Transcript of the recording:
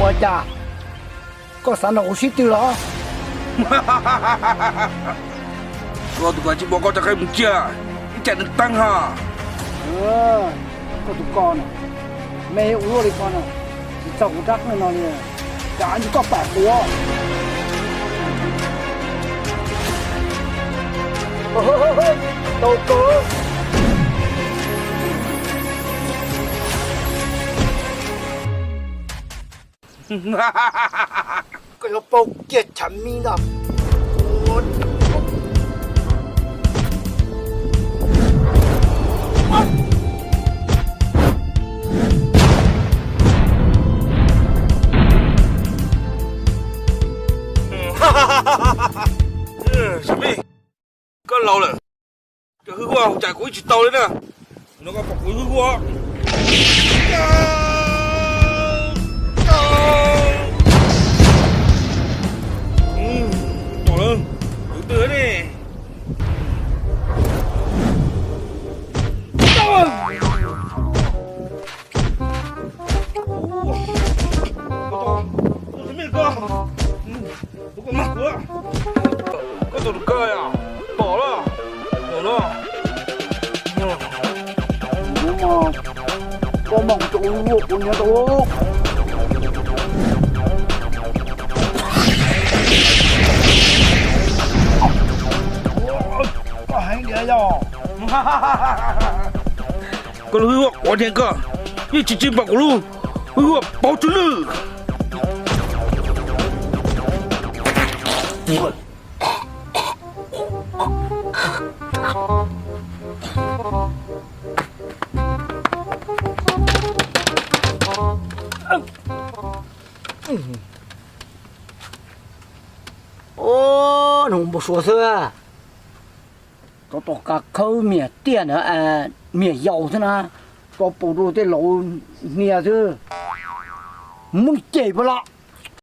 Ua cas koj xav nrog kuv sib tw los? Koj tus ko tsis pom koj cov qe mus cia, ib cag neeg teeb ha. Koj tus ko na, me ua luaj li ko na, tsis txog kuv rab qeej no li, cas ntshe koj pam kuv. Tau kawg. Koj yuav paub kiag chav mib ntag. Koj laus lawm, cov hwj huaj hu cas kuv ib tsis tau li na. No koj pom kuv hwj huaj. Tom lawm, tus twg ne? Tus me ko, tus ko mag kuv, koj tus ko yom, tom lawm, tom no. Koj mag kuv cov ua luaj kuv niam tau. Koj heev diam yog. Koj lub hwj huaj quav niag koj, yeej tsis tsim pom kuv lub hwj huaj pauv tsw lwj. Ub, nws npau suav xwb. Tsov tom kav khawb miam tiaj ntawd, miam yaus xwb na, tso pus rau tej laus hnia xwb. Muab cem pab los.